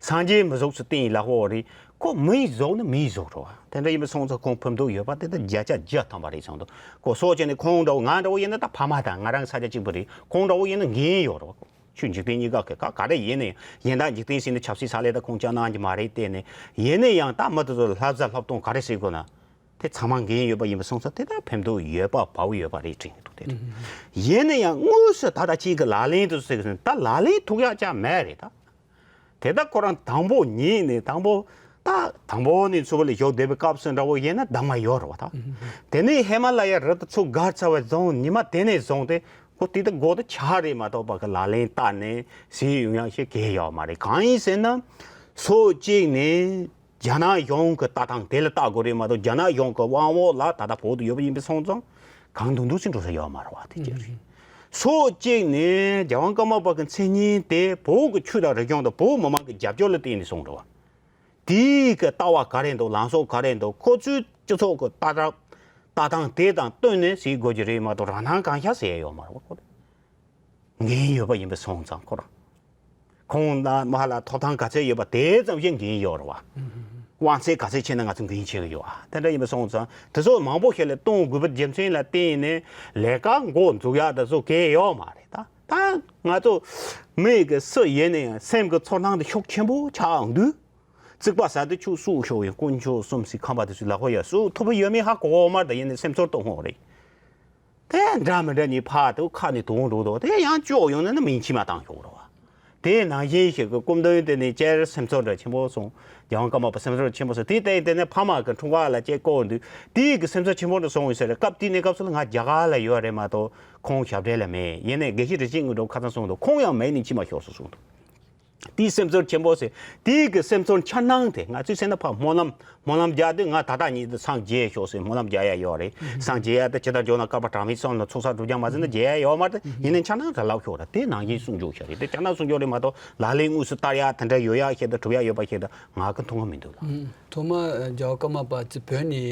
སངས་རྒྱས་མི་གཟུགས་སུ་བསྟན་ཡིན་ལབ་ཡོད་རེད། ཁོ་མི་ཡི་གཟུགས་ནི་མི་ཡི་གཟུགས་རེད་བ། དེ་འདྲ་ཡིན་པ་སོང་ཙང་ཁོང་ཕེབས་འདོད་ཡོད་པ་དེ་ད་བརྒྱ་ཆ་བརྒྱ་ཐམ་པ་རེད་བསམ་འདུག་ཁོ་སོགས་བྱས་ནས་ཁོང་འདྲ་བོ་ང་འདྲ་བོ་ཡིན་ན་ད་ཕ་མ་དང་ང་རང་ས་ཆ་གཅིག་པ་རེད། ཁོང་འདྲ་བོ་ཡིན་ན་འགན་ཡོད་རེད་བ། ཆོས་འཇིག་རྟེན་གཉིས་ཀ་གི་ག་ག་རེ་ཡིན་ནའི་ཡིན་དང་འཇིག་རྟེན་ཟེར་ནས་ཆབ་སྲིད་ས་ལས་ད་ཁོང་ཅང་གནང་གི་མ་རེད། བལྟས་ནས་ཡིན་ནའི་ཡང་ད་མི་དེ་ཚོ་ལ་བསླབ་བྱ་བསླབ་སྟོན་ག་རེ་བྱེད་དགོས་ན་དེ་ཚང་མ་འགན་ཡོད་པ་ཡིན་པ་སོང་ཙང་དེ་ད་ཕན་ཐོགས་ཡོད་པ་བབ་ཡོད་པ་རེད་དྲན་གྱི་འདུག་དེ་རེད། ཡིན་ནའི་ཡང་དངོས་སུ་ད་ལྟ་གཅིག་གི་ལག་ལེན་དུ་ཟེར་གི་ད་ལག་ལེན་ཐུག་ཡག་ཅང་མེད་རེད་ད། དེ་ད་ཁོ་རང་དང་པོ་ཉིད་ནས་དང་པོ་ད་དང་པོ་ནས་ཚུར་ལ་ཞོགས་བསྡད་པའི་སྐབས་སུ་འདྲ་བོ་ཡིན་ན་གདམས་ངག་ཡོད་རེད་བ་ད། དེ་ནས་ཧི་མ་ལ་ཡ་རི་དུ་ཚུར་བརྒལ་ཚར་བའི་རྫོང་ཉི་མ་དེ་ནས་བཟུང་སྟེ་ཁོ་དེ་ད་མགོ་དེ་ཆག་རེད་མ་གཏོགས་པ་གི་ལག་ལེན་བསྟར་ནས་ཟིན་ཡོང་ཡག་ཞིག་གང་ཡོད་མ་རེད། གང་ཡིན་ཟེར་ན་ཕྱོགས་གཅིག་ནས་རྒྱ་ནག་གཞུང་གི་ལྟ་སྟངས་དེ་ལ་ལྟ་དགོས་རེད་མ་གཏོགས་རྒྱ་ནག་གཞུང་གི་དབང་འོག་ལ་ད་ལྟ་བོད་དུ་ཡོད་པ་ཡིན་པ་སོང་ཙང་གང་དུ་འདུག་སེ་འགྲོ་ས་ཡོད་མ་རེད་བ། དེ་ཅི་རེད། ཕྱོགས་གཅིག་ནས་རྒྱལ་དབང་ཀརྨ་པ་གི་མཚན་སྙན་དེ་བོད་ཀྱི་ཆོས་དང་རིག་གཞུང་དང་བོད་མི་མང་གི་རྒྱབ་སྐྱོར་ལ་བརྟེན་ནས་སོང་འགྲོ་བ། དེའི་གི་ལྟ་བ་ག་རེ་འདུག་ལངས་ཕྱོགས་ག་རེ་འདུག་ཁོ་ཚོའི་སྤྱི་ཚོགས་ཀྱི་ལྟ་གྲུབ་ལྟ་སྟངས་དེ་དང་བསྟུན་ནས་ཟེར་དགོས་ཀྱི་རེད་མ་གཏོགས་རང་སྣང་གང་ཤར་ཟེར་ཡ་ཡོད་མ་རེད་བ། ཁོ་འགན་ཡོད་པ་ཡིན་པ་སོང་ཙང་ཁོ་རང་ཁོང་ལ་མ་ལ་ཐོབ་ཐང་ག་ཚད་ཡོད་པ་དེ་ཙམ་ཞིག་འགན་ཡོད་རེད་བ། དབང་ཚད་ག་ཚད་ཆེ་ན་ང་ཚོ་འགན་ཆེ་གི་ཡོད་ཨ། དེ་འདྲ་ཡིན་པ་སོང་ཙང་དེ་ཚོ་མང་པོ་ཞིག་ལ་གཏོང་དགོས་པའི་རྒྱུ་མཚན་ལ་བརྟེན་ནས་ལས་ཀ་འགོ་འཛུགས་ཡག་དེ་ཚོ་གལ་ཡོད་མ་རེད་ད། ད་ང་ཚོ་མི་གི་སུ་ཡིན་ན་ཡང་སེམས་ཀྱི་ཚོར་སྣང་དེ་ཤུགས་ཆེན་པོ་ཆགས་འདུག་རྩིག་པ་ཟ་དུས་ཆུ་བསུབ་ཤོག་ཡིན། དཀོན་མཆོག་གསུམ་ཟེར་ཁམས་པ་དེ་ཚོས་ལབ་ཀྱི་ཡོད། བསུབ་ཐུབ་པ་ཡོད་མེད་ཧ་གོ་བ་མ་རེད་ད། ཡིན་ནའི་སེམས་ཚོར་གཏོང་ངོ་རེད། དེ་འདྲ་མི་འདྲ་གཉིས་ཕར་དུ་ཁ་ནས་དོང་འགྲོ་དོ། དེ་ཡང་བཅོས་ཡོང་ན་ནི་མིང་ཕྱི་མ་བཏང་ཤོག་རོ། དེ་ནང་བཞིན་ཞིག་གི་སྐུ་མདུན་དེ་ནས་སྤྱིར་སེམས་ཚོར་འདྲ་ཆེན་པོ་སོང་། རྒྱལ་དབང་ཀརྨ་པ་སེམས་ཚོར་ཆེན་པོ་སོང་། དེ་ལྟ་ཡིན་དེ་ནས་ཕ་མ་གི་འཁྲུངས་སྐར་ལ་སྐྱེ་སྐོར་འདུག་དེའི་གི་སེམས་ཚོར་ཆེན་པོ་འདྲ་སོང་ཡོད་ཟེར། སྐབས་དེ་ནས་སྐབས་སུ་ལ་ང་རྒྱ་གར་ལ་ཡོད་རེད་མ་གཏོགས་ཁོང་ཞབས་འདྲེན་ལ་མེད། ཡིན་ནའི་དགེ་བཤེས་རིན་ཆེན་དངོས་གྲུབ་ཁ་སང་གསུངས་འདུག་ཁོང་ཡང་མེད་ནས་ཕྱི་མ་ཤོར་སོང་གསུངས་འདུག་དེའི་སེམས་ཚོར་ཆེན་པོ་ཟེར། དེའི་གི་སེམས་ཚོར་འཆར་སྣང་དེ་ང་ཚོས་བཤད་ན་ཕར་སྨོན་ལམ་སྨོན་ལམ་རྒྱག་དུས་ང་ད་ལྟ་ཉིད་དུ་སངས་རྒྱས་ཤོག་ཟེར་སྨོན་ལམ་རྒྱག་ཡ་ཡོད་རེད། སངས་རྒྱས་ཡ་དེ་ཇི་ལྟར་འབྱུང་ན་བསྐལ་པ་གྲངས་མེད་གསུམ་ལ་ཚོགས་བསགས་སྒྲུབ་སྦྱང་མ་ཟེར་ན་རྒྱས་ཡ་ཡོད་མ་རེད། ཡིན་ནའི་འཆར་སྣང་རེ་ལབ་ཤོག་རེད། དེ་ནང་བཞིན་གསུང་ཆོག་ཤག་རེད། དེ་འཆར་སྣང་གསུང་ཆོག་རེད་མ་གཏོགས་ལག་ལེན་དངོས་སུ་བསྟར་ཡ་དེ་འདྲ་ཡོད་ཡ་ཞིག་དང་གྲུབ་ཡ་ཡོད་པ་ཞིག་དང་ང་གི་མཐོང་བ་མི་འདུག་ལགས། ཐོག་མ་རྒྱལ་བ་ཀརྨ་པ་ཚོ་བོད་ནས་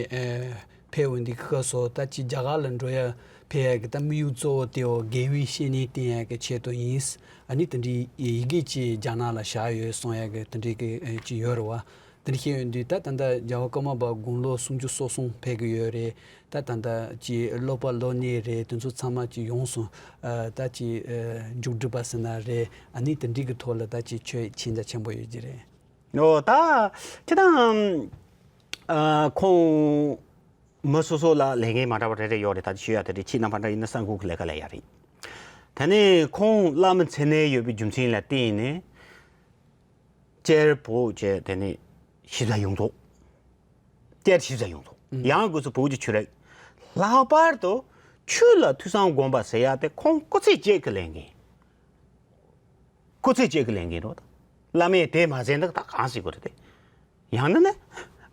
ཕེབས་འོང་དུས་སྐབས་སུ་ད་ཅིག་རྒྱ་གར་ལ་འགྲོ་ཡ་ཕེབས་ཡ་གི་ད་དམིགས་ཡུལ་གཙོ་བོ་དེ་འོ་དགེ་བའི་བཤེས་གཉེན་བསྟེན་ཡ་གི་ཆེད་དུ་ཡིན། ཨ་ནི་དེ་འདྲའི་ཡི་གེ་ཅིག་རྒྱ་ནག་ལ་བཞག་ཡོད་གསུང་ཡ་གི་དེ་འདྲའི་གི་ཅིག་ཡོད་རེད་བ། དེ་འདྲ་བཤད་ཡོང་དུས་ད་ད་ལྟ་རྒྱལ་བ་ཀརྨ་པ་དགུང་ལོ་སུམ་ཅུ་སོ་གསུམ་ཕེབས་ཀྱི་ཡོད་རེད། ད་ད་ལྟ་ཅིག་སློབ་པ་སློབ་གཉེར་རེད། དེ་ཚོ་ཚང་མ་ཅིག་ཡོངས་སུ་ད་ཅིག་མཇུག་སྒྲིལ་པ་ཟེར་ན་རེད། ཨ་ནི་དེ་འདྲའི་གི་ཐོག་ལ་ད་ཅིག་ཁྱོད་མཁྱེན་རྒྱ་ཆེན་པོ་ཡོད་ཀྱི་རེད། ཨོ་ད་ཁྱེད་དང་ཁོང་མི་སོ་སོ་ལ་ལས་འགན་མ་འདྲ་བ་རེ་རེ་ཡོད་རེད། ད་ཅི་ཞུ་ཡ་དེ་རེད། ཁྱེད་རྣམ་པ་འདྲ་ཡིན་ན་གསར་འགོད་ཀྱི་ལས་ཀ་ལས་ཡ་རེད། དེ་ནས་ཁོང་བླ་མའི་མཚན་གནས་ཡོད་པའི་རྒྱུ་མཚན་ལ་བརྟེན་ནས་སྤྱིར་བོད་ཀྱི་དེ་ནས་གཞིས་རྩ་ཡོངས་རྫོགས། སྤྱིར་གཞིས་རྩ་ཡོངས་རྫོགས། ཡང་སྒོས་སུ་བོད་ཀྱི་ཆོས་རིག་ལྷག་པར་དུ་ཆོས་ལ་ཐོས་བསམ་སྒོམ་པ་ཟེར་ཡ་དེ་ཁོང་སྐུ་ཚེ་གཅིག་གི་ལས་འགན། སྐུ་ཚེ་གཅིག་གི་ལས་འགན་རེད། བླ་མས་དེ་མ་ཟེར་ན་ད་གང་ཟེར་དགོས་རེད་དེ། ཡང་ན་ནི་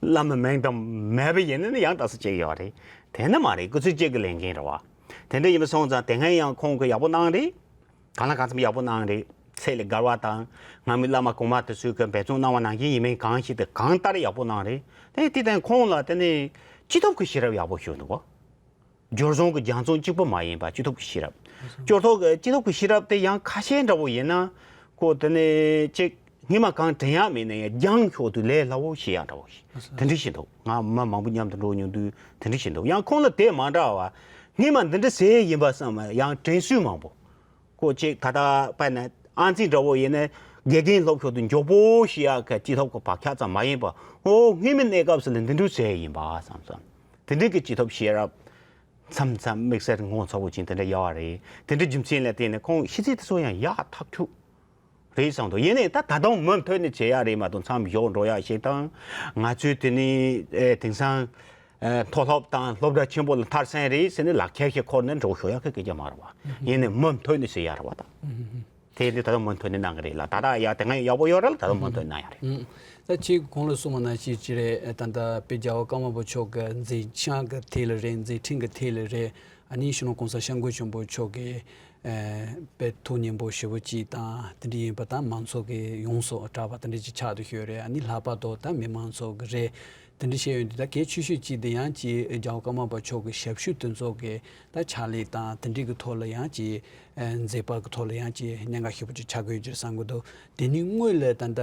བླ་མའི་མིང་དང་མེད་པ་ཡིན་ན་ནི་ཡང་ད་སུ་གཅིག་ཡོད་རེད། དེ་ནི་མ་རེད། སྐུ་ཚེ་གཅིག་གི་ལས་འགན་རེད་བ། དེ་འདྲ་ཡིན་པ་སོང་ཙང་དེ་སྔ་ཡང་ཁོང་གིས་ཡག་པོ་གནང་རེད། གང་ལ་གང་འཚམ་ཡག་པོ་གནང་རེད། ཚད་ལས་བརྒལ་བ་དང་སྔ་མོའི་བླ་མ་གོང་མ་དེ་ཚོས་གི་འབད་བརྩོན་གནང་བ་ནང་བཞིན་ཡིན་མིན་གང་ཞིག་དེ་གང་ལྟར་ཡག་པོ་གནང་རེད། དེ་དེ་དང་ཁོང་ལ་དེ་ནི་སྤྱི་ཐོབ་ཀྱི་ཤེས་རབ་ཡག་པོ་ཞིག་འདུག་བ། སྦྱོར་བྱུང་གི་རྒྱ་མཚོ་གཅིག་པུ་མ་ཡིན་པ་སྤྱི་ཐོབ་ཀྱི་ཤེས་རབ། སྤྱི་ཐོབ་ཀྱི་སྤྱི་ཐོབ་ཀྱི་ཤེས་རབ་དེ་ཡང་ཁ་ཤས་འདྲ་བོ་ཡིན་ན་ཁོ་དེ་ནས་ཅིག་སྔོན་མ་གང་དྲན་ཡག་མེད་ན་ཡང་རྒྱང་ཤོག་དུས་ལས་སླ་བོ་ཤེས་ཡག་འདྲ་བོ་ཞིག་དེ་འདྲ་ཞིག་འདུག་ང་མི་མང་པོ་མཉམ་དུ་འགྲོ་མྱོང་དུས་དེ་འདྲ་ཞིག་འདུག་ཡང་ཁོང་ལ་དེ་མ་འདྲ་བ་སྔོན་མ་འདི་འདྲ་ཟེར་ཡིན་པ་བསམ་ཡང་དྲན་གསོས་མང་པོ། ཁོ་གཅིག་ད་ལྟ་དཔེར་ན་ཨང་རྩིས་འདྲ་བོ་ཡིན་ན་དགེ་རྒན་སློབ་ཤོར་དུས་མགྱོགས་པོ་ཤེས་ཡག་གི་སྤྱི་ཐོབ་ཀྱི་བག་ཆགས་ཙམ་མ་ཡིན་པར། ཨོ་སྔོན་མའི་གནས་སྐབས་སུ་ལ་འདི་འདྲ་བྱས་ཡིན་པ་བསམ་བསམ། དེ་འདྲའི་གི་སྤྱི་ཐོབ་ཤེས་རབ་མཚམས་མཚམས་དམིགས་བསལ་ངོ་ཚ་བོ་ཅན་དེ་འདྲ་ཡོད་རེད། དེ་འདྲའི་རྒྱུ་མཚན་ལ་བརྟེན་ནས་ཁོང་ཤི་ཚད་དེ་ཚོ་ཡང་ཡག་ཐག་ཆོད་རེད་བསམ་འདུག། ཡིན་ནའི་ད་ད་དུང་མུ་མཐུད་ནས་བྱེད་ཡག་རེད་མ་གཏོགས་མཚམས་འཇོག་འགྲོ་ཡག་ཞིག་དང་། ང་ཚོས་དེ་ནི་ཨེ་དེང་སང་ཨེ་མཐོ་སློབ་དང་སློབ་གྲྭ་ཆེན་པོ་ལ་མཐར་ཕྱིན་རེད་ཟེར་ནས་ལག་ཁྱེར་ཞིག་འཁུར་ནས་འགྲོ་ཤོག་ཡག་གི་སྐད་ཆ་མ་རེད་བ། ཡིན་ནའི་མུ་མཐུད་ནས་བྱེད་ཡག་རེད་བ་ད། དེ་འདི་ད་དུང་མུ་མཐུད་ནས་གནང་གི་རེད་ལ། ད་ལྟ་ཡག་དེ་སྔ་ཡག་པོ་ཡོད་རེད་ལ། ད་དུང་མུ་མཐུད་གནང་ཡག་རེད། ད་ཁྱེད་གོང་ལ་གསུངས་པ་ནང་བཞིན་ཅི་རེད། ད་ལྟ་དཔེ་རྒྱལ་བ་ཀརྨ་པ་མཆོག་གི་མཛད་བྱང་གི་ཐད་ལ་རེད། མཛད་འཕྲིན་གྱི་ཐད་ལ་རེད། ཨ་ནི་སྤྱི་ནོར་གོང་ས་སྐྱབས་མགོན་ཆེན་པོ་མཆོག་གི་ཨེ་དཔེ་ཐུགས་མཉེས་པོ་ཞེ་པོ་ཅིག་དང་དེ་འདྲ་ཡིན་པ་དང་། མང་ཚོགས་ཀྱི་ཡོངས་སུ་གྲགས་པ་དེ་འདྲ་ཅིག་ཆགས་བསྡད་ཡོད་རེད། ཨ་ནི་ལྷག་པར་དུ་ད་མི་མང་ཚོགས་ཀྱི་རེད། དེ་འདྲ་བཤད་ཡོང་དུས་ད་གལ་ཆེ་ཤོས་གཅིག་དེ་ཡང་ཅིག་རྒྱལ་བ་ཀརྨ་པ་མཆོག་གི་ཞབས་ཞུ་དེ་ཚོ་གི་ད་ཕྱག་ལས་དང་དེ་འདྲ་གི་ཐོག་ལ་ཡང་ཅིག་ཨེ་མཛད་པ་གི་ཐོག་ལ་ཡང་ཅིག་གནད་འགག་ཞེ་པོ་ཅིག་ཆགས་ཀྱི་ཡོད་ཅེས་བསམ་གྱི་འདུག། དེ་ནི་སྔོན་ལ་ད་ལྟ་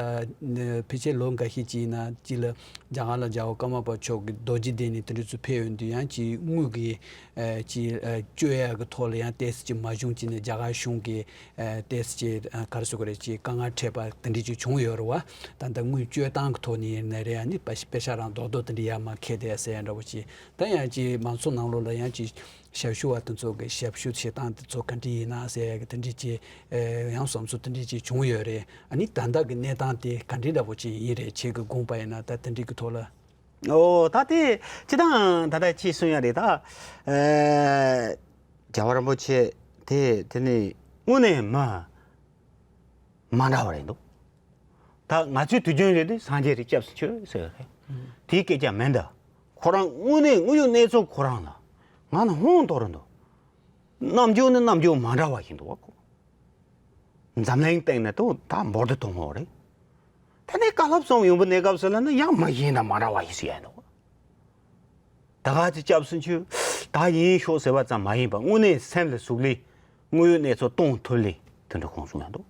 ཕལ་ཆེར་ལོ་འགའ་ཤས་ཅིག་ཡིན་ན་ཅིག་ལ་རྒྱ་གར་ལ་རྒྱལ་བ་ཀརྨ་པ་མཆོག་གི་རྡོ་རྗེ་གདན་ནས་དེ་འདྲ་ཚོ་ཕེབས་ཡོང་དུས་ཡང་ཅིག་དངུལ་གྱི་ཨེ་ཅིག་ཨེ་སྤྱོད་ཡག་གི་ཐོག་ལ་ཡང་ཏོག་ཙམ་ཅིག་མ་བྱུང་ཅིག་ནས་རྒྱ་གར་གཞུང་གི་ཨེ་ཏོག་ཙམ་ཅིག་ཨེ་ག་རེ་ཟེར་དགོས་རེད། ཅིག་དཀའ་ངལ་འཕྲད་པ་དེ་འདྲ་ཅིག་བྱུང་ཡོད་རེད་བ། ད་ལྟ་དངུལ་སྤྱོད་སྟངས་ཀྱི་ཐོག་ནས་ཡིན་ན་རེད། ཨ་ནི་པ་པེ་ཤ་རང་རྡོག་རྡོག་དེ་འདྲ་ཡར་མར་འཁྱེར་བསྡད་ཟེར་ཡ་འདྲ་བོ་ཅིག། ད་ཡང་ཅིག་མང་ཚོགས་ནང་ལོགས་ལ་ཡང་ཅིག་ཞབས་ཞུ་བ་དེ་ཚོ་གི་ཞབས་ཞུ་བྱེད་སྟངས་དེ་ཚོ་ག་འདྲ་ཡིན་ན་ཟེར་ཡ་གི་དེ་འདྲ་ཅིག་ཨེ་ཡང་བསམ་ཚུལ་དེ་འདྲ་ཅིག་བྱུང་ཡོད་རེད། ཨ་ནི་ད་ལྟ་གི་གནས་སྟངས་དེ་ག་འདྲ་འདྲ་བོ་ཅིག་ཡིན་རེད། ཁྱེད་ཀྱི་དགོངས་པ་ཡིན་ན་ད་དེ་འདྲ་གི་ཐོག་ལ། ཨོ་ད་དེ་སྤྱིར་བཏང་ད་ལྟ་ཅིག་གསུང་ཡ་རེད་ད། ཨེ་རྒྱལ་བ་རིན་པོ་ཆེ་དེ་དེ་ནི་དངོས་གནས་མ་མ་འདྲ་བ་རེད་འདུག། ད་ང་ཚོའི་དུས་རྒྱུན་རེད་དེ་སངས་རྒྱས་རེད། སྐྱབས་སུ་མཆི་ཟེར་བ་རེད། དེའི་སྐད་ཆ་མིན་ད། ཁོ་རང་དངོས་གནས་དངོས་ཡོད་གནས་ཚུལ་ཁོ་རང་ལ་ང་ནི་ཧོན་ཏོ་རེད་འདུག། རྣམ་འགྱུར་ནི་རྣམ་འགྱུར་མ་འདྲ་བ་ཞིག་འདུག་བ་ཁོ། འཛམ་གླིང་སྟེང་ནས་ཏོ་ད་འབོར་དུ་གཏོང་བ་རེད། དེ་ནས་བཀའ་སློབ་གསུངས་ཡོང་པའི་གནས་སྐབས་སུ་ལ་ནི་ཡང་མི་གཞན་དང་མ་འདྲ་བ་ཞིག་ཟེར་ཡ་འདུག། ད་ག་ཅི་སྐྱབས་སུ་མཆི། ད་ཡིན་ཤོག་ཟེར་བ་ཙམ་མ་ཡིན་པར་དངོས་གནས་སེམས་ལ་ཟུག་ལས་དངོས་ཡོད་གནས་ཚུལ་གཏོང་ཐུབ་ལས་དེ་འདྲ་ཁོང་གསུང་ཡང་འདུག།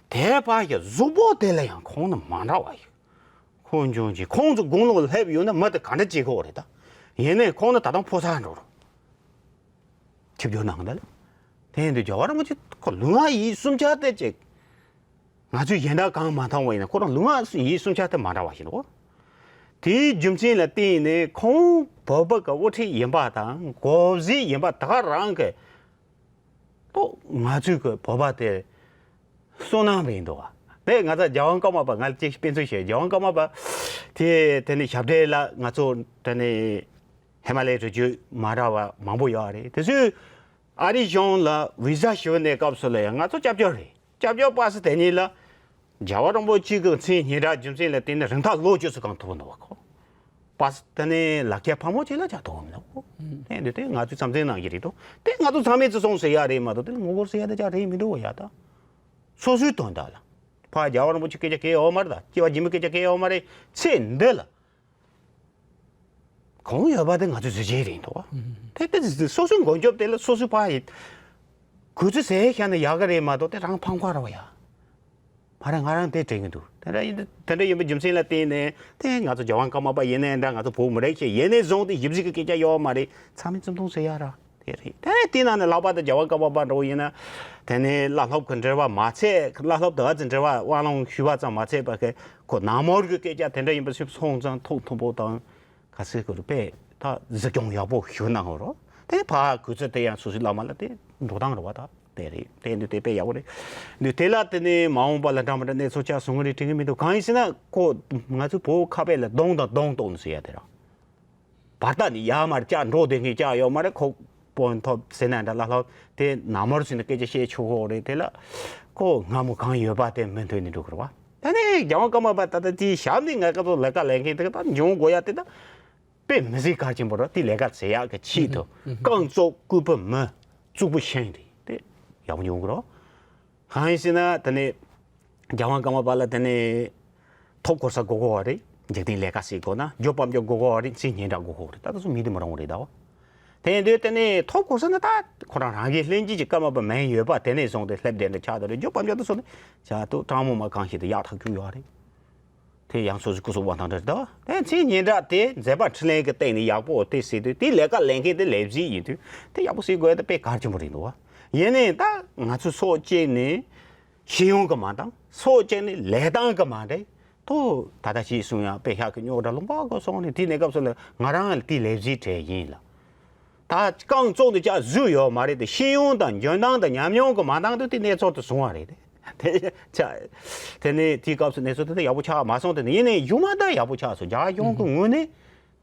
དེ་བར་གྱི་གཟུགས་པོ་དེ་ལ་ཡང་ཁོང་ནི་མ་འདྲ་བ་ཞིག། ཁོང་འབྱུང་གི་ཁོང་ཚོ་དགུང་ལོ་སླེབས་ཡོད་ན་མི་དེ་ག་འདྲ་བྱེད་དགོས་རེད་ད། ཡིན་ནའི་ཁོང་ནི་ད་དུང་ཕོ་གསར་འགྲོ་རུང་ཆིབས་བསྒྱུར་གནང་གི་འདུག་ལ། དེ་ཡིན་དུས་རྒྱལ་བ་རིན་པོ་ཆེ་ཁོ་ལུས་ངག་ཡིད་གསུམ་ཆ་དེ་ཅིག། ང་ཚོས་གཞན་དག་གང་མ་མཐོང་བ་ཡིན་ན་ཁོ་རང་ལུས་ངག་ཡིད་གསུམ་ཆ་དེ་མ་འདྲ་བ་ཞིག་འདུག། དེའི་རྒྱུ་མཚན་ལ་བརྟེན་ནས་ཁོང་བོད་པ་གི་དབུ་ཁྲིད་ཡིན་པ་དང་གོ་གཟིགས་ཡིན་པ་དེ་ག་རང་གི་ཏོ་ང་ཚོའི་གི་བོད་པ་དེ་བསོད་ནམས་རེད་འདུག་བ། དེ་ང་ཚོ་རྒྱལ་དབང་ཀརྨ་པ་ང་ལ་ཅིག་དཔེ་མཚོན་བཤད། རྒྱལ་དབང་ཀརྨ་པ་དེ་དེ་ནི་ཞབས་གྲས་ལ་ང་ཚོ་དེ་ནི་ཧི་མ་ལའི་རི་རྒྱུད་མ་འདྲ་བ་མང་པོ་ཡོད་རེད། དེ་ཚོས་ཨ་རི་གཞུང་ལ་བི་ཟ་ཞུ་བའི་གནས་སྐབས་སུ་ལ་ཡང་ང་ཚོ་སྐྱབས་བཅོལ་རེད། སྐྱབས་བཅོལ་པ་སི་དེ་ཉིད་ལ་རྒྱལ་བ་རིན་པོ་ཆེ་གི་མཚན་སྙན་གྲགས་རྒྱུ་མཚན་ལ་བརྟེན་ནས་རིན་ཐང་ལོ་བཅུ་ཙམ་གང་ཐུབ་འདུག་བ་ཁོ། པ་སི་དེ་ནས་ལག་ཁྱེར་ཕངས་པོ་ཅིག་ལ་ཅག་ཐོག་མི་འདུག་གོ། དེ་འདི་དེ་ང་ཚོའི་རྩ་འཛིན་གནང་གི་རེད་དོ། དེ་ང་ཚོ་ཚང་མས་བརྩི་སྲུང་ཟེར་ཡ་རེད་མ་གཏོགས་དེ་ངོ་རྒོལ་ཟེར་ཡ་དེ་ཅག་རེད་མི་འདུག་གོ་ཡ་ད། སོ་སོའི་དོན་དག་ལ། ཕ་རྒྱལ་བ་རིན་པོ་ཆེ་སྐད་ཆ་གལ་ཡོད་མ་རེད་ད། སྐྱེ་བ་རྗེས་མའི་སྐད་ཆ་གལ་ཡོད་མ་རེད། ཚེ་འདི་ལ། གང་ཡོད་པ་དེ་ང་ཚོའི་གཟི་བརྗིད་རེད་འདུག་བ། དེ་དེ་སོ་སོའི་མགོན་སྐྱབས་དེ་ལ་སོ་སོའི་ཕ་ཡི། གུས་བརྩི་ཟེར་ཤ་ན་ཡག་གི་རེད་མ་གཏོགས་དེ་རང་ཕངས་པ་རེད་བ་ཡ། མ་རེད། ང་རང་དེ་དྲན་གྱི་འདུག། དེ་འདྲ་ཡིན་དེ་འདྲ་ཡིན་པའི་རྒྱུ་མཚན་ལ་བརྟེན་ནས་དེ་ང་ཚོ་རྒྱལ་དབང་ཀརྨ་པ་ཡིན་ནའི་འདྲ། ང་ཚོ་བོད་མི་རིགས་ཤིག་ཡིན་ནའི་བཟུང་སྟེ་ཞིབ་འཇུག་གི་སྐད་ཆ་ཡོད་མ་རེད། ཚང་མས་བརྩི་མཐོང་ཟེར་ཡ་ར་དེ་རེད། དེ་དེ་ནང་ནས་ལྷག་པར་དུ་རྒྱལ་དབང་ཀརྨ་པ་འདྲ་བོ་ཡིན་ན། དེ་ནས་བླ་སློབ་ཀྱི་འབྲེལ་བ་མ་ཚད། བླ་སློབ་དེ་ཚོ་འབྲེལ་བ་དབང་ལུང་ཞུས་པ་ཙམ་མ་ཚད་པ་གི་ཁོ་ནང་མོལ་གྱི་སྐད་ཆ་དེ་འདྲ་ཡིན་པ་ཞིག་སོང་ཙང་ཐུགས་མཐུན་པོ་དང་། ག་ཚོད་ཀྱི་རུ་པས་ད་གཟིགས་སྐྱོང་ཡག་པོ་ཞུ་གནང་རོགས། དེ་ཕ་གུས་བརྩི་དེ་ཡང་སོ་སོའི་བླ་མ་ལ་དེ་འགྲོ་སྟངས་རེད་བ་ད། དེ་རེད། དེ་འདི་དེ་དཔེ་ཡག་པོ་རེད། འདི་དེ་ལ་དེ་ནས་མ་འོངས་པ་ལ་འདྲ་མི་འདྲ་གནས་ཚུལ་ཆགས་སོང་གི་རེད་དྲན་གི་མི་འདུག། གང་ཡིན་ཟེར་ན་ཁོ་ང་ཚོའི་བོད་ཁ་དཔེ་ལ་གདོང་དང་གདོང་གཏོགས་ནས་ཟེར་ཡ་དེ་ར། བར་ཐག་ནི་ཡར་མར་བཅག་འགྲོ་བསྡད་མཁན་ཅག་ཡོད་མ་རེད། ཁོ་དཔོན་ཐོབ་ཟེར་ན་འདྲ་བླ་སློབ་དེ་ནང་མོལ་ཟེར་ནས་སྐད་ཆ་བཤད་ཆོག་གི་རེད། དེ་ལ་ཁོ་སྔ་མོ་གང་ཡོད་པ་དེ་མུ་མཐུད་ནས་འགྲོ་གི་རེད་བ། ད་ནི་རྒྱལ་དབང་ཀརྨ་པ་ད་ལྟ་དེའི་ཞབས་ནས་ང་ཚོ་ལས་ཀ་ལས་མཁན་དེ་ག་ད་འབྱུང་དགོས་ཡ་དེ་ད། དཔེ་མི་སྲིད་གལ་ཆེན་པོ་རེད། དེ་ལས་ཀ་བྱེད་ཡག་གི་ཆེད་དུ་ཨུ་ཧུ། རྐང་བཙུགས་སྐུད་པ་མི་བཙུགས་པ་ཤེས་རེད་དེ་ཡག་པོ་ཡོང་གི་རོ། གང་ཡིན་ཟེར་ན་དེ་ནས་རྒྱལ་དབང་ཀརྨ་པ་ལ་དེ་ནས་ཐོབ་གོ་ས་དགོས་གོ་བ་རེད། འཇིག་རྟེན་ལས་ཀ་བྱེད་དགོས་ན་རྒྱུ་དཔལ་འབྱོར་དགོས་གོ་བ་རེད། མཚན་སྙན་གྲགས་དགོས་གོ་བ་རེད། ད་ལྟ་སུ་མི་དེ་མི་རུང་རེད་ད་བ། དེ་ཡིན་དུས་དེ་ནས་ཐོབ་གོ་ས་ན་ད་ཁོ་རང་རང་གི་ལྷན་སྐྱེས་ཀྱི་ཀརྨ་པ་མིང་ཡོད་པ་དེ་ནས་བཟུང་སྟེ་སླེབས་བསྡད་འདྲ་ཆགས་བསྡད་རེད། རྒྱུ་དཔལ་འབྱོར་དེ་ཚོ་ནི་ཆ་དུ་གྲངས་མང་མ་གང་ཞིག་དེ་ཡག་ཐག་ཆོད་ཡོད་རེད། དེ་ཡང་སོ་སོའི་སྐུ་གཟུགས་དབང་ཐང་འདྲ་རེད་ད། དེ་མཚན་སྙན་གྲགས་དེ་མཛད་པ་འཕྲིན་ལས་ཀྱི་སྟེང་ནས་ཡག་པོ་དེ་ཟེར་དུས་དེ་ལས་ཀ་ལས་མཁན་དེ་ལས་བྱེད་ཡིན་དུས་དེ་ཡག་པོ་ཟེར་དགོས་ཡ་དེ་དཔེ་གལ་ཆེན་པོ་རེད་འདུག་བ། ཡིན་ནའི་ད་ང་ཚོ་སྲོག་བཅད་ནས་ཤེས་ཡོན་གྱི་མ་འདང་། སྲོག་བཅད་ནས་ལས་སྟངས་ཀྱི་མ་འདྲེས། ཐོ་ད་ལྟ་ཞིག་གསུང་ཡང་དཔེ་ཤག་གི་རྙོག་དྲ་ལུང་པ་གོ་སོང་ནས། དེའི་གནས་སྐབས་སུ་ལ་ང་རང་ལ་དེའི་ལས་གཞི་གྲས་ཡིན་ལ། ད་རྐང་བཙུགས་ནས་ཅག་བཟོས་ཡོད་མ་རེད་དེ། ཤེས་ཡོན་དང་འཇོན་ཐང་དང་ཉམས་མྱོང་གི་མ་འདང་དུས་དེ་གནས་ཚུལ་དུ་བཟུང་བ་རེད་དེ། དེ་ཆ་དེ་ནས་དེའི་སྐབས་སུ་གནས་ཚུལ་དེ་ཡག་པོ་ཆགས་མ་སོང་། དེ་ནས་ཡིན་ནའི་གཞུག་མ་ད་ཡག་པོ་ཆགས་སོང་། རྒྱ་གཞུང་གི་ངོས་ནས་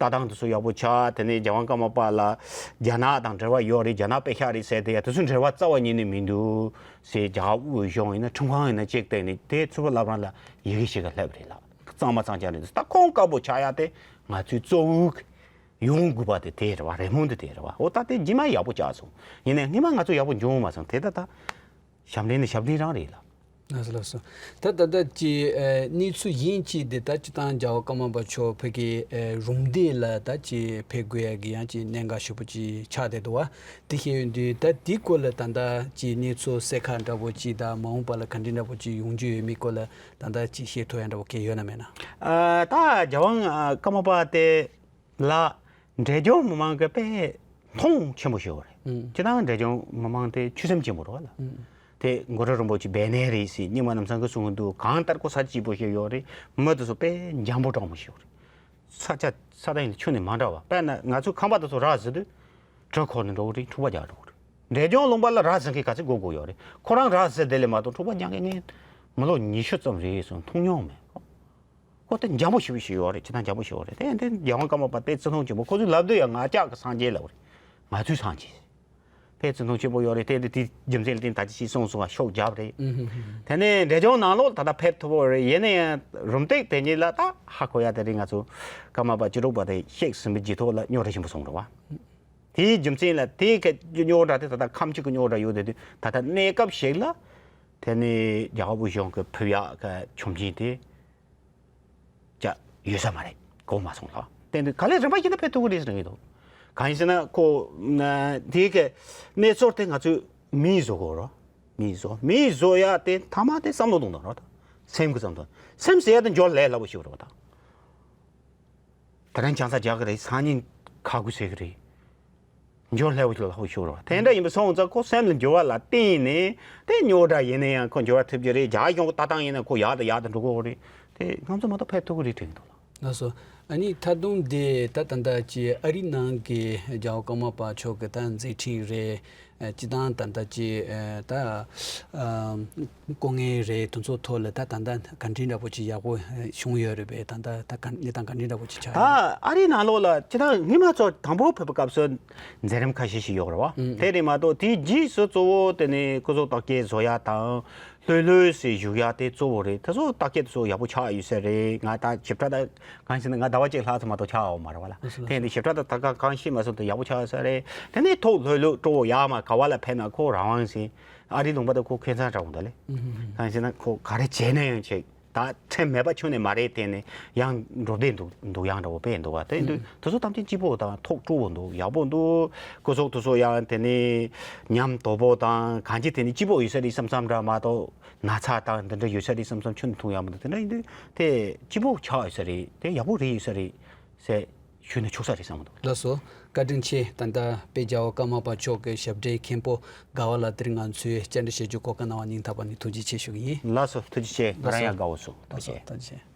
ལྟ་སྟངས་དེ་ཚོ་ཡག་པོ་ཆགས། དེ་ནས་རྒྱལ་དབང་ཀརྨ་པ་ལ་རྒྱ་ནག་དང་འབྲེལ་བ་ཡོད་རེད། རྒྱ་ནག་དཔེ་ཤག་རེད་ཟེར་དེ་ཡ་དེ་ཚོ་འབྲེལ་བ་རྩ་བ་ཉིད་ནས་མི་འདུག་ཟེར། རྒྱ་དབུས་གཞུང་ཡིན་ན་ཁྲིམས་ཁང་ཡིན་ན་གཅིག་བལྟས་ནས་དེ་ཚུར་བླ་བྲང་ལ་ཡི་གེ་ཞིག་ག་སླེབས་རེད་ལ། གཙང་མ་གཙང་རྐྱང་རེད། ད་ཁོང་དཀར་པོ་ཆགས་ཡ་དེ་ང་ཚོའི་གཙོ་བོའི་ཡོང་དགོས་པ་དེ་དེ་རེད་བ། རེ་སྨོན་དེ་དེ་རེད་བ། འོ་ད་དེ་རྗེས་མ་ཡག་པོ་ཆགས་སོང་། ཡིན་ནའི་སྔོན་མ་ང་ཚོ་ཡག་པོ་འབྱུང་མ་སོང་། དེ་ད་ད་ཞབས་འདྲེན་ནི་ཞབས་འདྲེན་རང་རེད་ལ། ལགས་སོ་ལགས་སོ། ད་ད་ལྟ་ཀྱི་ཨེ་གནས་ཚུལ་ཡིན་གཅིག་དེ་ད་སྤྱིར་བཏང་རྒྱལ་བ་ཀརྨ་པ་མཆོག་ཕ་གི་ཨེ་རུམ་བཏེགས་ལ་ད་ཀྱི་ཕེབས་དགོས་ཡ་གི་ཡང་ཀྱི་གནད་འགག་ཞེ་པོ་ཅིག་ཆགས་བསྡད་འདུག་བ། དེ་བཤད་ཡོང་དུས་ད་དེའི་སྐོར་ལ་ད་ལྟ་ཀྱི་གནས་ཚུལ་གསལ་ཁ་འདྲ་པོ་ཅིག་དང་མ་འོངས་པ་ལ་ག་འདྲ་འདྲ་པོ་ཅིག་ཡོང་རྒྱུ་ཡོད་མེད་སྐོར་ལ་ད་ལྟ་ཅིག་བཤད་ཐུབ་ཡ་འདྲ་པོ་གལ་ཡོད་ན་མེད་ན། ཨ་ད་རྒྱལ་དབང་ཀརྨ་པ་དེ་ལ་འབྲས་ལྗོངས་མི་མང་གི་དཔེ་མཐོང་ཆེན་པོ་ཞིག་ཡོད་རེད། ཨུམ། སྤྱིར་བཏང་འབྲས་ལྗོངས་མི་མང་དེ་ཆོས་སེམས་ཆེན་པོ་རེད་བ་ལ། ཨུམ། དེ་གུ་རུ་རིན་པོ་ཆེ་སྦས་གནས་རེད་ཟེར་རྙིང་མ་རྣམ་གསུམ་གྱིས་གསུང་གི་འདུག་གང་ལྟར་ཁོ་ས་སྐྱིད་པོ་ཞིག་ཡོད་རེད། མི་དེ་ཚོ་དཔེ་འཇམ་པོ་དྲང་མོ་ཞིག་ཡོད་རེད། ས་ཆ་ས་ཐག་ཡིན་ན་ཁྱོན་ནས་མ་འདྲ་བ། དཔེར་ན་ང་ཚོའི་ཁམས་པ་དེ་ཚོ་ར་བཟི་དུས་གྲི་འཁོར་ནས་འགྲོ་གི་རེད། འཁྲུག་པ་རྒྱག་འགྲོ་གི་རེད། འབྲས་ལྗོངས་ལུང་པ་ལ་ར་བཟི་མཁན་ག་ཚོད་དགོས་དགོས་ཡོད་རེད། ཁོ་རང་ར་བཟི་དེ་ལས་མ་གཏོགས་འཁྲུག་པ་རྒྱག་མཁན་ངས་མི་ལོ་ཉི་ཤུ་ཙམ་རེད་སོང་མཐོང་མྱོང་མེད། ཁོ་དེ་འཇམ་པོ་ཞེ་པོ་ཞིག་ཡོད་རེད། སྤྱིར་བཏང་འཇམ་པོ་ཞིག་ཡོད་རེད། དེ་ཡང་དེ་རྒྱལ་དབང་ཀརྨ་པ་དཔེ་བརྩི་མཐོང་ཆེན་པོ། ཁོ་ཚོས་ལབ་དུས་ཡང་ང་ཅག་གི་སངས་རྒྱས་ལབ་རེད། ང་ཚོའི་སངས་རྒྱས་དཔེ་བརྩི་མཐོང་ཆེན་པོ་ཡོད་རེད། དེ་དེ་དེའི་རྒྱུ་མཚན་ལ་བརྟེན་ད་ཅི་ཞིག་གསུངས་སོང་བ་ཤུགས་རྒྱབ་རེད། ཨུ་ཧུ་ཧུ། དེ་ནས་འབྲས་ལྗོངས་ནང་ལོགས་ད་ལྟ་ཕེབས་ཐུབ་པ་རེད། ཡིན་ན་ཡང་རུམ་བཏེགས་དེ་ཉིད་ལ་ད་ཧ་གོ་ཡ་དེ་རེད། ང་ཚོ་ཀརྨ་པ་བཅུ་དྲུག་པ་དེ་གཤེགས་ཟིན་པའི་རྗེས་ཐོག་ལ་རྙོག་དྲ་ཆེན་པོ་སོང་རེད་བ། དེའི་རྒྱུ་མཚན་ལ་དེའི་གི་རྙོག་དྲ་དེ་ད་ལྟ་ཁམས་གཅིག་གི་རྙོག་དྲ་ཡོད་དེ་དུས་ད་ལྟ་གནས་སྐབས་ཤིག་ལ་དེ་ནས་རྒྱལ་བ་དབུས་གཞུང་གི་ཕུལ་ཡག་གི་ཆོག་མཆན་དེ་ཅག་ཡོད་ས་མ་རེད། གོ་མ་སོང་ལ། དེ་འདི་ག་ལེར་རིམ་པ་བཞིན་དུ་ཕེབས་ཐུབ་ཀྱི་རེད་ཟེར་གྱི་འདུག་གང་ཡིན་ཟེར་ན་ཁོ་ན་དེའི་གི་གནས་ཚུལ་དེ་ང་ཚོས་མིས་བཟོ་དགོས་རོ། མིས་བཟོ་མིས་བཟོ་ཡ་དེ་མཐའ་མ་དེ་བསམ་བློ་གཏོང་དང་རོ། སེམས་ཀྱི་བསམ་བློ། སེམས་ཟེར་ཡ་དེ་འབྱོར་ལས་སླ་པོ་ཞིག་རེད་བ་དང་། དེ་རིང་ཆང་ས་རྒྱག་གི་རེད། སང་ཉིན་ཁ་ཁུ་ཟེར་གི་རེད། འབྱོར་སླ་པོ་ཞིག་ལ་ལྷག་ཤོར་བ་དེ་འདྲ་ཡིན་པ་སོང་ཙང་ཁོ་སེམས་ལ་འགྱུར་བ་ལ་བརྟེན་ནས་དེ་རྙོག་དྲ་ཡིན་ན་ཡང་ཁོ་འགྱུར་བ་ཐེབས་ཀྱི་རེད། རྒྱ་གཞུང་གི་ལྟ་སྟངས་ཡིན་ན་ཁོ་ཡག་དང་ཡག་ཏུ་འགྲོ་གི་རེད། དེ་ང་ཚོ་མ་གཏོགས་ཕེབས་ཐུབ་ཀྱི་རེད་དྲན་འདུག་ལ། ལགས་སོ། ཨ་ནི་ད་དུང་དེ་ད་ད་ལྟ་ཀྱི་ཨ་རིའི་ནང་གི་རྒྱལ་བ་ཀརྨ་པ་མཆོག་གི་ད་མཛད་འཕྲིན་རེད། ཨ་སྤྱི་བཏང་ད་ལྟ་ཀྱི་ཨ་ད་ཨ་སྐུ་ངལ་རེད། དེ་ཚོ་ཐོག་ལ་ད་ད་ལྟ་ག་འདྲ་འདྲ་པོ་ཅིག་ཡག་པོ་བྱུང་ཡོད་རེད་པས། ད་ལྟ་ད་ག་གནས་སྟངས་ག་འདྲ་འདྲ་པོ་ཅིག་ཆགས་ད་ཡོད་རེད། ཨ་རིའི་ནང་ལོགས་ལ་སྤྱི་བཏང་སྔོན་མ་ཚོ་དང་པོ་ཕེབས་པའི་སྐབས་སུ་མཛད་རིམ་ཁ་ཤས་ཤིག་ཡོད་རེད་བ། ཨུ། དེ་རེད་མ་གཏོགས་དེའི་རྗེས་སུ་གཙོ་བོ་དེ་ནི་སྐུ་གཟུགས་བརྟག་དཔྱད་བཟོ་ཡ་དང་། ལྷོད་ལྷོད་ཟེར་བཞུགས་ཡ་དེ་གཙོ་བོ་རེད། དེ་ཚོ་བརྟག་དཔྱད་དེ་ཚོ་ཡག་པོ་ཆགས་ཡོད་ས་རེད། ང་ད་ཞིབ་ཕྲ་ད་གང་ཞིག་ན་ང་ཟླ་བ་གཅིག་ལྷག་ཙམ་མ་གཏོགས་ཆགས་ཡོད་མ་རེད་བ་ལ། ལགས་སོ་ལགས་སོ། དེ་འདི་ཞིབ་ཕྲ་ད་ད་ག་གང་ཤེས་མ་སོང་དུ་ཡག་པོ་ཆགས་ས་རེད། དེ་ནས་ཐོག་ལྷོད་ལྷོད་སྤྲོ་བོ་ཡག་མ་ག་བ་ལ་ཕེབས་ན་ཁོ་རང་དབང་ཟིན། ཨ་རིའི་ལུང་པ་དེ་ཁོ་ཁེ་མཚར་འདྲ་བོ་འདུག་ལེ། ཨུ་ཧུ་ཧུ། གང་ཞེ་ན་ཁོ་ག་རེ་བྱས་ན་ཡང་བྱས། ད་ཁྲིམས་མེད་པ་ཁྱོན་ནས་མ་རེད། དེ་ནས་ཡང་འགྲོ་བསྡད་འདུག་འདུག་ཡང་འདྲ་བོ་དཔེ་འདུག་བ། དེ་འདུག་ཨུ། དེ་ཚོ་ཐམས་ཅད་སྐྱིད་པོ་དང་ཐོག་སྤྲོ་བོ་འདུག་ཡག་པོ་འདུག་སྐུ་གཟུགས་དེ་ཚོ་ཡང་དེ་ནས་ཉམས་དོད་པོ་དང་གང་ཅི་དེ་ནས་སྐྱིད་པོ་ཡོད་ས་རེད་བསམ་བསམ་འདྲ་མ་གཏོགས་ན་ཚ་དང་འདི་འདྲ་ཡོད་ས་རེད་བསམ་བསམ་ཁྱོན་ནས་མཐོང་ཡག་མི་འདུག་དེ་འདྲ་ཡིན་དུས་དེ་སྐྱིད་པོ་ཆགས་ཡོད་ས་རེད། དེ་ཡག་པོ་རེད་ཡོད་ས་རེད་ཟེར། ཞུས་ན་ཆོག་ས་རེད་བསམ་འདུག་ལགས་སོ། བཀའ་དྲིན་ཆེ། ད་ལྟ་དཔལ་རྒྱལ་བ་ཀརྨ་པ་མཆོག་གི་ཞབས་འདྲེན་མཁན་པོ་དགའ་བ་ལགས་འདིར་ང་ཚོའི་བཅར་འདྲི་བྱེད་རྒྱུ་གོ་སྐབས་གནང་བ་སྙིང་ཐག་པ་ནས་ཐུགས་རྗེ་ཆེ་ཞུ་གི་ཡིན། ལགས་སོ། ཐུགས་རྗེ་ཆེ། ང་རང་ཡང་དགའ་བོ་སོང་། ཐུགས་རྗེ་ཆེ། ཐུགས་རྗེ་ཆེ།